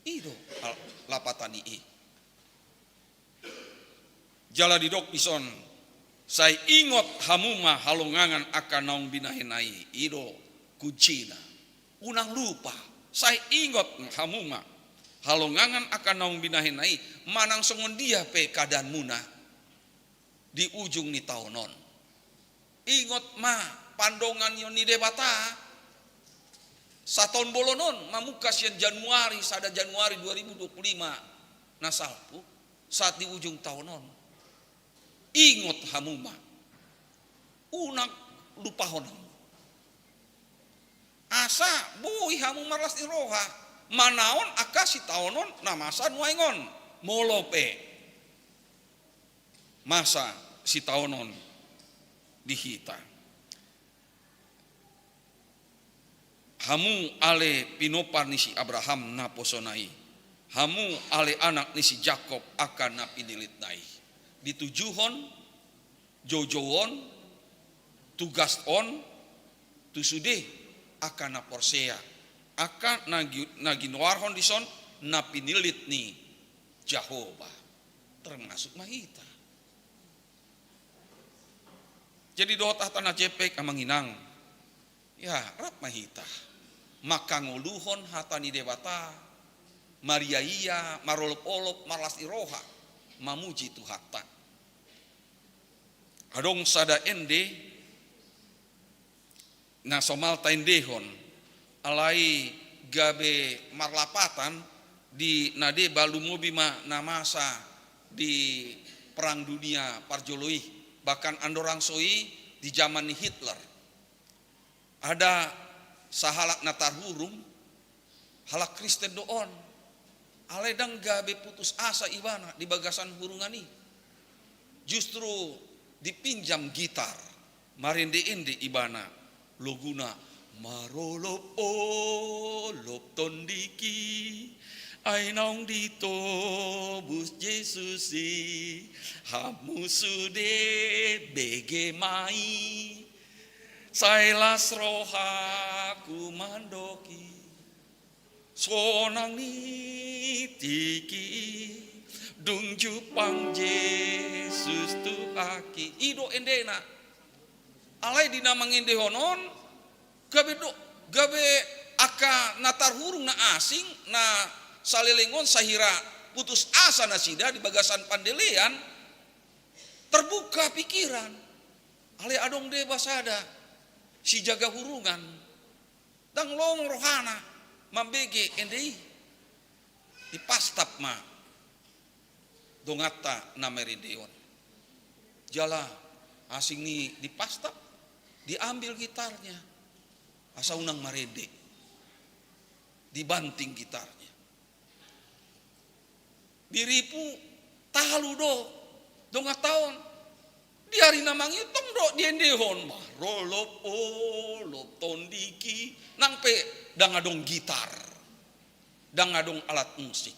I do al-, lapatan ni i. Jala didok dison, sai ingot hamu ma halongangan angka naung binahenna i, i do kuncina. Unang lupa, sai ingot hamu ma halongangan angka naung binahenna i, manang songon dia pe keadaanmuna di ujung ni taon on. Ingot ma pandonganion ni Debata. Sataon bolon on mamungka sian Januari, sada Januari dua ribu dua puluh lima na salpu, sahat di ujung taon on. Ingot hamu ma, unang lupahon hamu. Asa boi hamu marlas ni roha manaon angka sitaonon na masa nuaeng on, molo pe masa sitaonon di hita. Hamu ale pinompar ni si Abraham naposona i, hamu ale anak ni si Jakob angka na pinillitna i. Ditujuhon joujouon tugas on tu sude angka na porsea, angka na gi-, na ginoarhon dison na pinillit ni Jahowa, termasuk ma hita. Jadi dohot hata na jempek, amang inang, ya, rap ma hita mangkangoluhon hata ni Debata, mariaia, marolopolop, marlas ni roha, mamuji Tuhanta. Adong sada ende na somal taendehon, alai gabe marlapatan di na deba, lumobi ma na masa di Perang Dunia parjolo i, bahkan andorang so i di jaman ni Hitler. Ada sahalak na tarhurung, halak Kristen do on. Alai ndang gabe putus asa ibana di bagasan hurungan i. Justru dipinjam gitar, marende-ende ibana, loguna marolop-olop tondiki, ai naung ditobus Jesus i, hamu sude bege ma i. Sai las rohaku mandok i, sonang ni tingki i, dung jumpang Jesus tu aki. I do endena. Alai di na mangendehon on, gabe do, gabe angka na tarhurung, na asing, na saleleng on sahira putus asa nasida di bagasan pandelean, terbuka pikiran. Alai adong deba sada sijaga hurungan, ndang lomo rohana mambege ende i. Dipastap ma donganta na marende on. Jala asing ni dipastap, diambil gitarnya, asa unang marende, dibanting gitarnya. Diripu talu do donganta on. Di ari na mangihut tong do diendehon, marolop-olop tondiki, nang pe ndang adong gitar, ndang adong alat musik.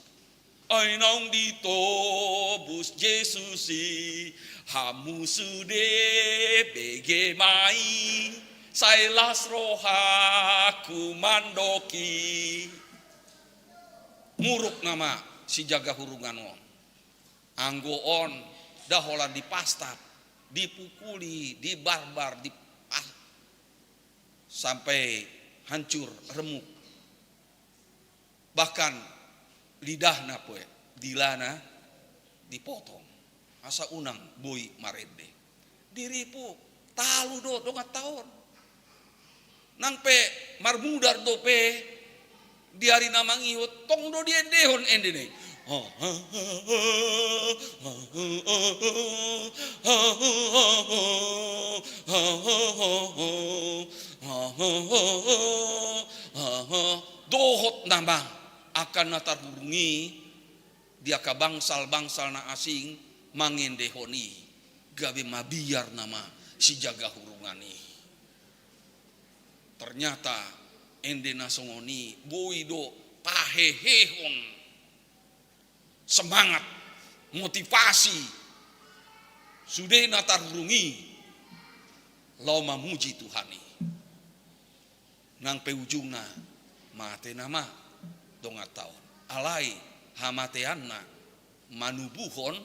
Ai naung ditobus Jesus i, hamu sude bege ma i, sai las rohaku mandok i. Muruk nama sijaga hurungan on. Anggo on, nda holan dipastap, dipukuli, dibarbar, di, ah, sampai hancur, remuk. Bahkan lidahna pe, dilana dipotong. Asa unang boi marende. Diripu talu do donganta on. Nang pe marmudar dope, di ari na mangihut tong do diendehon endena i. Dohot nama angka na tarhurung i, di angka bangsal-bangsal na asing mangendehon i, gabe mabiar nama sijaga hurungan i. Ternyata ende na songon i boi do pahehehon semangat, motivasi sude na tarhurung i laho mamuji Tuhan i. Nang pe ujungna mate nama donganta on. Alai hamateanna manubuhon,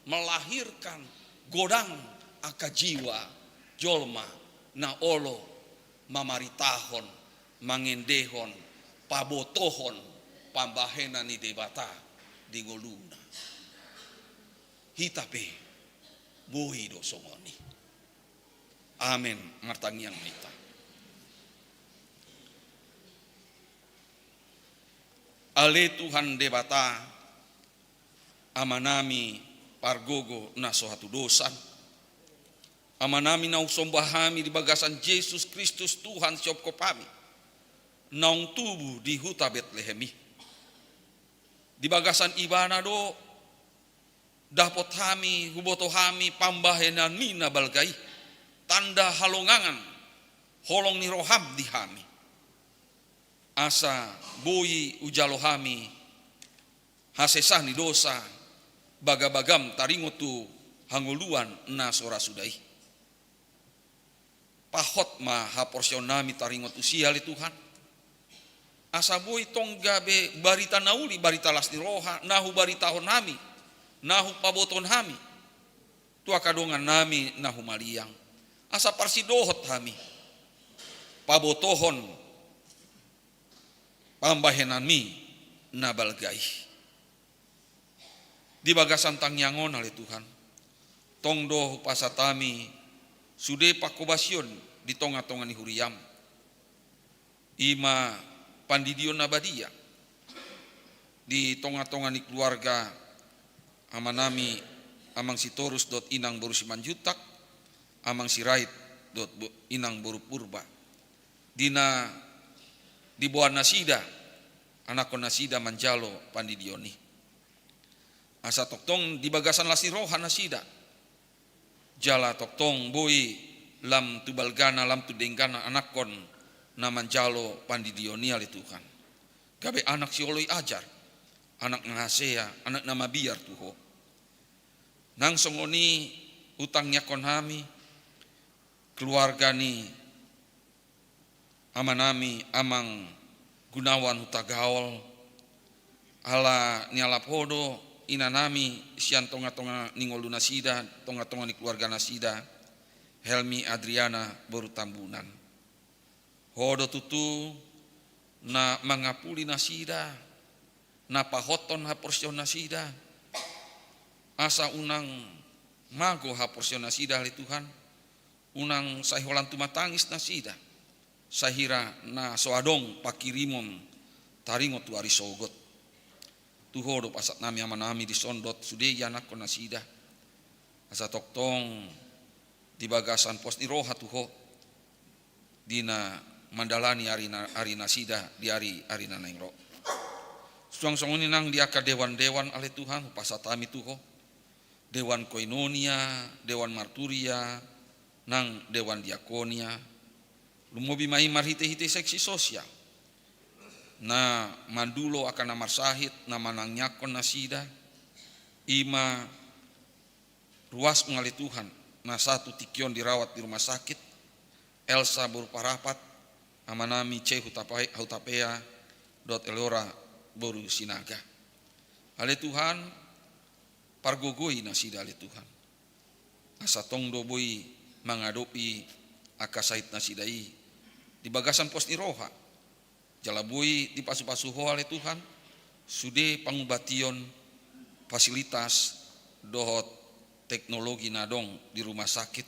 melahirkan godang angka jiwa jolma na olo mamaritahon, mangendehon, pabotohon pambahenan ni Debata di ngoluna. Hita pe boi do songon i. Amen. Martangiang ma hita. Ale Tuhan Debata, Amanami pargogo na so hatudosan, Amanami na husomba hami di bagasan Jesus Kristus Tuhan sihophop hami, naung tubu di huta Betlehem i. Di bagasan Ibana do dapot hami, huboto hami pambahenanmi na balga i, tanda halongangan holong ni roham di hami. Asa boi hujalo hami hasesaan ni dosa, bagabagam taringot tu hangoluan na so ra suda i. Pahot ma haporseaonnami taringot tusi, ale Tuhan. Asa boi tong gabe barita na uli, barita las ni roha, na hubaritahon hami, na hupabotohon hami tu angka dongannami na humaliang. Asa parsidohot hami pabotohon pambahenanmi na balga i. Di bagasan tangiang on, ale Tuhan, tong do hupasahat hami sude panghobasion di tongatonga ni huriam, i ma pandidion na badia di tongatonga ni keluarga amanami, Amang Sitorus dohot Inang boru Simanjuntak, Amang Sirait dohot bo-, Inang boru Purba, di na diboan nasida anakkon nasida manjalo pandidion i. Asa tongtong di bagasan las ni roha nasida, jala tongtong boi lam tu balgana, lam tu denggana anakkon na manjalo pandidion i, ale Tuhan, gabe anak sioloi ajar, anak na hasea, anak na mabiar tu Ho. Nang songon i hutangiangkon hami keluarga ni amanami Amang Gunawan Hutagaol, ala nialap Ho do inanami sian tongatonga ni ngolu nasida, tongatonga ni keluarga nasida, Helmi Adriana boru Tambunan. Ho do tutu na mangapuli nasida, na pahothon haporseaon nasida, asa unang mago haporseaon nasida, ale Tuhan, unang sai holan tumatangis nasida, sai hira na so adong panghirimon taringot tu ari sogot. Tu Ho do pasahatnami, amanami, dison dohot sude ianakkon nasida, asa tongtong di bagasan pos ni roha tu Ho, di na mandalani ari na, ari nasida di ari, ari na naeng ro. Suang songon i nang di angka dewan-dewan, ale Tuhan, hupasahat hami tu Ho, dewan koinonia, dewan marturia, nang dewan diakonia, lumobi ma i marhitehite seksi sosial, na mandulo angka na marsahit, na manangiangkon nasida, i ma ruasmu, ale Tuhan, na sahat tu tingki on dirawat di rumah sakit, Elsa boru Parapat, amanami C Hutape-, Hutapea, dohot Eleora boru Sinaga. Ale Tuhan, pargogoi nasida, ale Tuhan, asa tong do boi mangadopi angka sahit nasida i di bagasan pos ni roha. Jala boi dipasupasu Ho, ale Tuhan, sude pangubation, fasilitas dohot teknologi na adong di rumah sakit,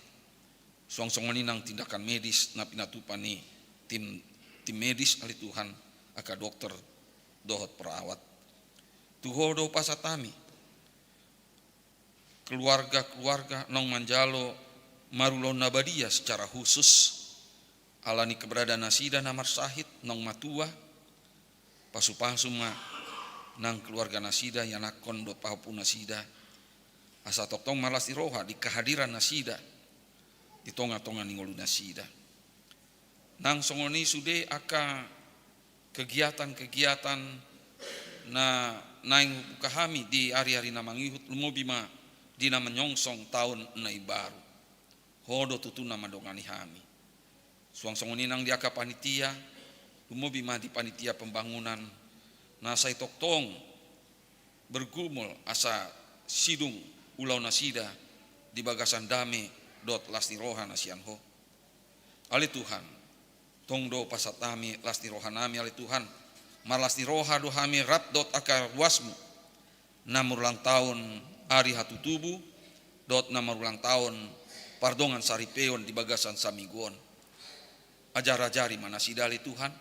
suang songon i nang tindakan medis na pinatupa ni tim, tim medis, ale Tuhan, angka dokter dohot perawat. Tu Ho do pasahat hami keluarga-keluarga naung manjalo marulaon na badia secara khusus ala ni keberadaan nasida na marsahit, naung matua. Pasupasu ma nang keluarga nasida, ianakkon dohot pahompu nasida, asa tongtong marlas ni roha di kehadiran nasida di tongatonga ni ngolu nasida. Nang songon i sude angka kegiatan-kegiatan na naeng hubuka hami di ari-ari na mangihut, lumobi ma di na menyongsong taon na imbaru. Ho do tutu na mandongani hami. Suang songon i nang di angka panitia, lumobi ma di panitia pembangunan, na sai tongtong bergumul asa sidung ulaon nasida di bagasan dame dohot las ni roha na sian Ho. Ale Tuhan, tong do pasahat hami las ni rohanami, ale Tuhan, marlas ni roha do hami rap dohot angka ruasmu na marulang taon ari hatutubu, dohot na marulang taon pardongan saripeon di bagasan saminggu on. Ajar-ajari ma nasida ale Tuhan,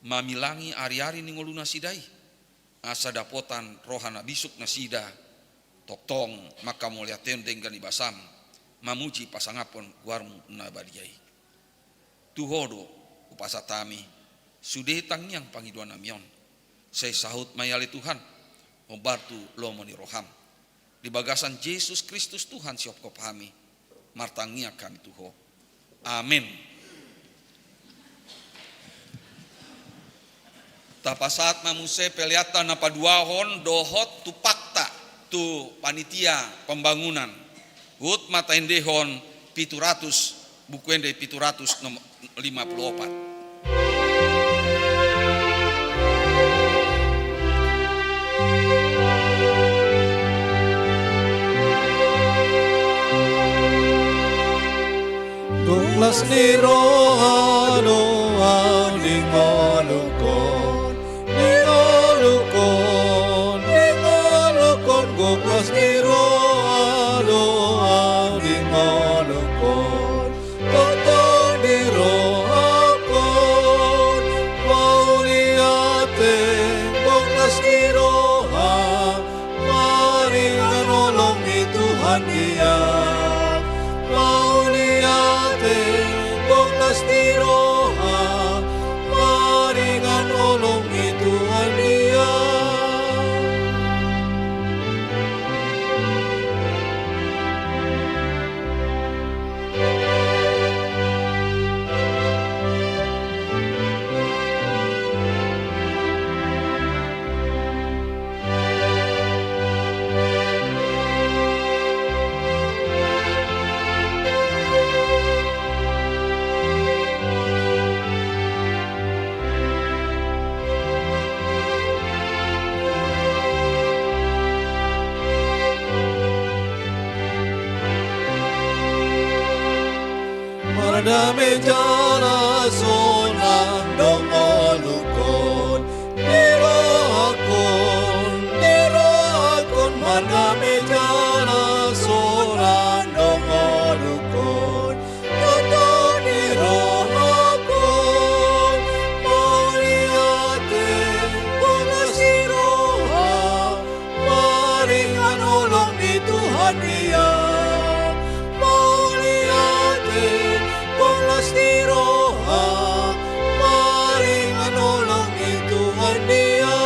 mamilangi ari-ari ni ngolunasida i, asa dapotan roha na bisuk nasida, tongtong mangkamauliatehon denggan ni basam, mamuji pasangaphon goarmu na badia i. Tu Ho do hupasahat hami sude tangiang pangidoannami on. Sai saut ma i ale Tuhan, hombar tu lomo ni roham. Di bagasan Jesus Kristus Tuhan sihophop hami, martangiang hami tu Ho. Amen. Tapasahat ma muse peleanta na paduahon dohot tumpakta tu panitia pembangunan. Huhut ma taendehon pitu ratus, Buku Ende pitu ratus nomor lima puluh opat. Gok las ni roha do au di ngolungkon, di ngolungkon, di ngolungkon, gok las ni roha do au di ngolungkon, tongtong di rohangkon, mauliate, gok las ni roha, maringanon holong ni Tuhan dia. Mauliate, gok las ni roha, maringanon holong ni Tuhan dia. Mardame jala sonang do ngolungkon, di rohangkon, di rohangkon, mardame jala sonang do ngolungkon, tongtong di rohangkon, mauliate, gok las ni roha, maringanon holong ni Tuhan dia. Mauliate, gok las ni roha, maringanon holong ni Tuhan dia.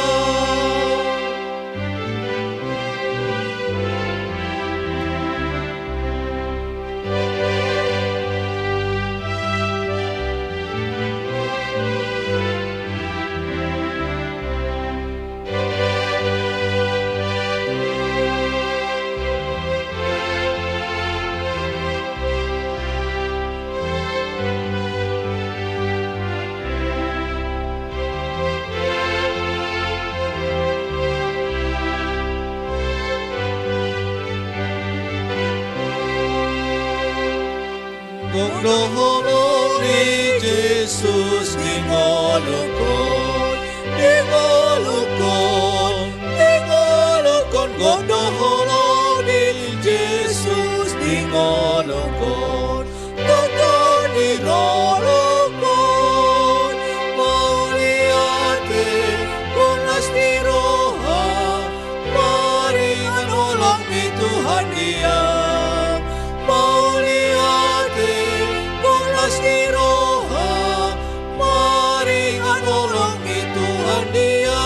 Gok do holong ni Jesus di ngolungkon, di ngolungkon, di ngolungkon, gok do holong ni Jesus di ngolungkon, tongtong di ngolungkon, mauliate, gok las ni roha, maringanon holong ni Tuhan dia. Mauliate, gok las ni roha, maringanon holong ni Tuhan dia.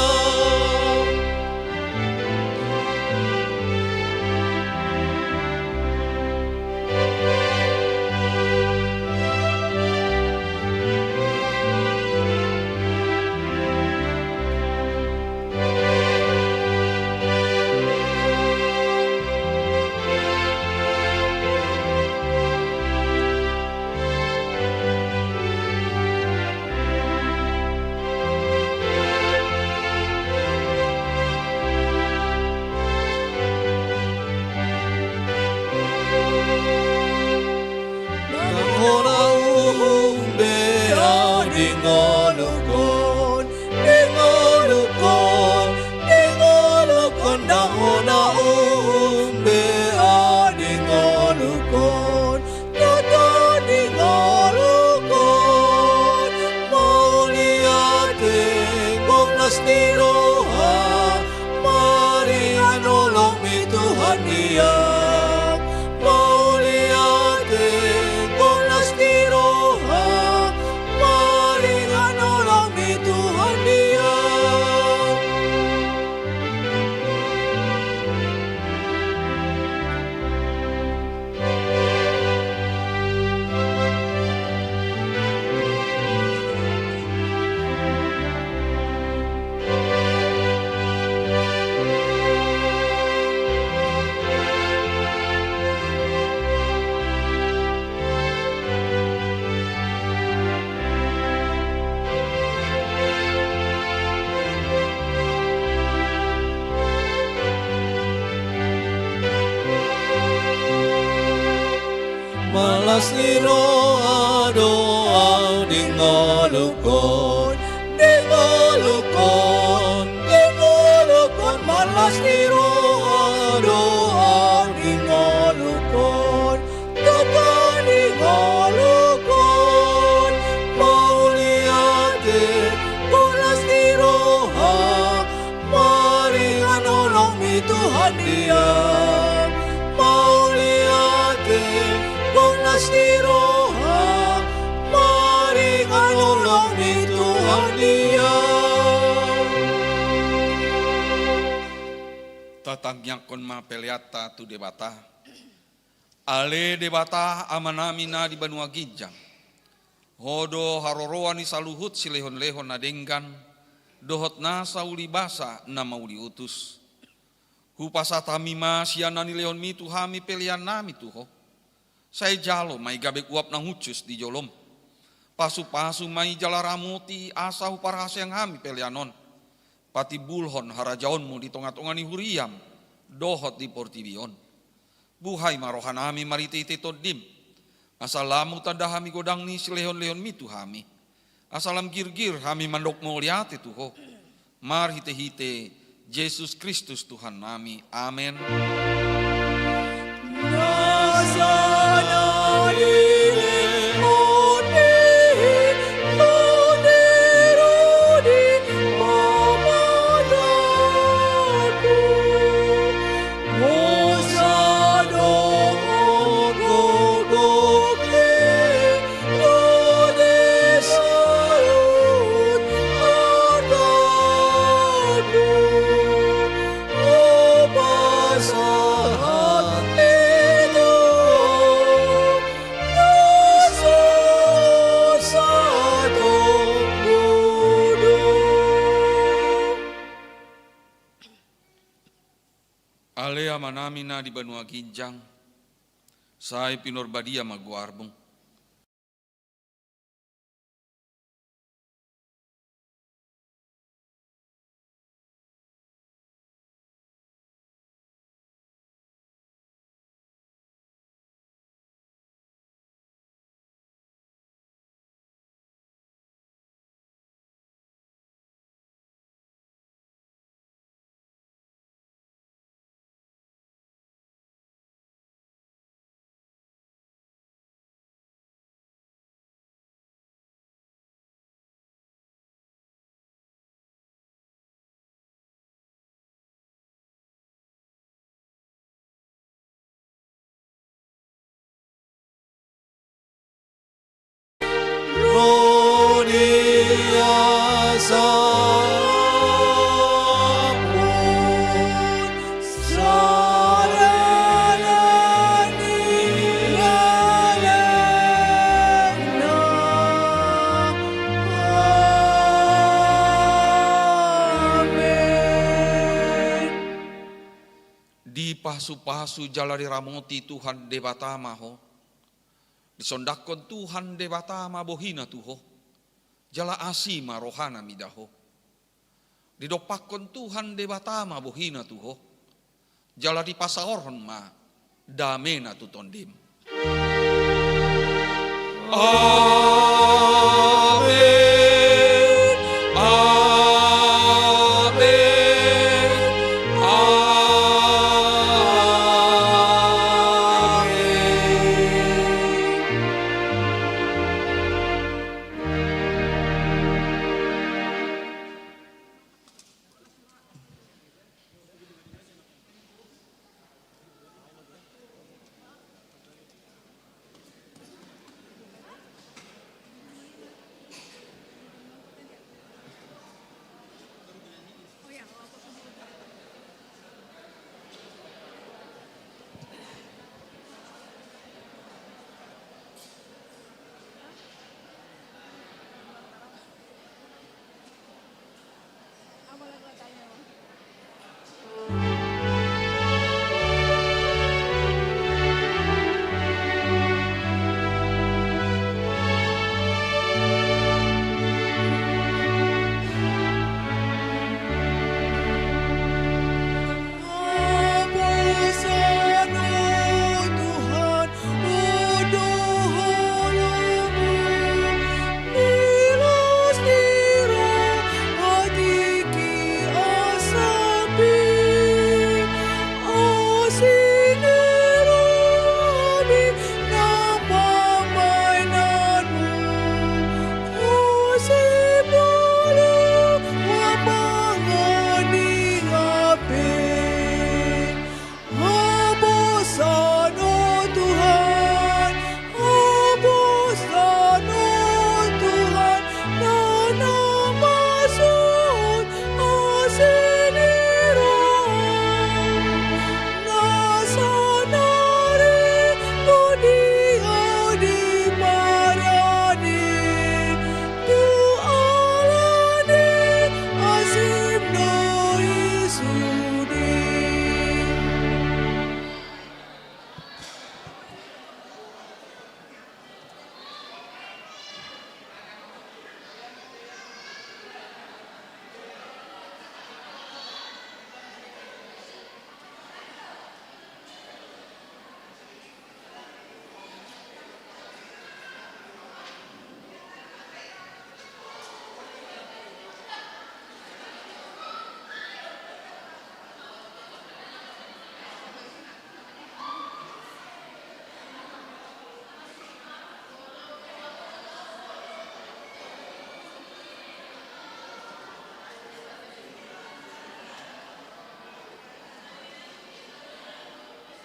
Ndang hona uhum be ahu di ngolungkon, di ngolungkon, di ngolungkon, ndang hona uhum be ahu di ngolungkon, Marlas ni roha do ahu di ngolungkon, di ngolungkon, di ngolungkon. Marlas ni roha do ahu di ngolungkon, di ngolungkon. Mauliate, marlas ni roha, maringan holongmi Tuhan di ahu. Mauliate, marlas ni roha, maringan holongmi Tuhan di ahu. Tatangiangkon ma peleanta tu Debata. Ale Debata Amanami na di banua ginjang, Ho do haroroan ni saluhut silehonlehon na denggan dohot nasa ulibasa na mauliutus. Hupasahat hami ma sian na nilehonmi tu hami peleannami tu Ho. Sai jalo ma i gabe uap na hushus di jolom. Pasupasu ma i jala ramoti asa huparhaseang hami pelean on patimbulhon harajaonmu di tongatonga ni huriam dohot di portibi on. Buhai ma rohanami marhitehite Tondim, asa lam hutanda hami godang ni silehonlehonmi tu hami, asa lam girgir hami mandok mauliate tu Ho, marhitehite Jesus Kristus Tuhannami. Amen. Ale Amanami na di banua ginjang, sai pinarbadia ma goarmu. Dipasupasu jala diramoti Tuhan Debata ma ho. Disondangkon Tuhan Debata ma bohina tu ho, jala asi ma rohana mida ho. Didompakkon Tuhan Debata ma bohina tu ho, jala dipasaorhon ma damena tu tondim. Amen.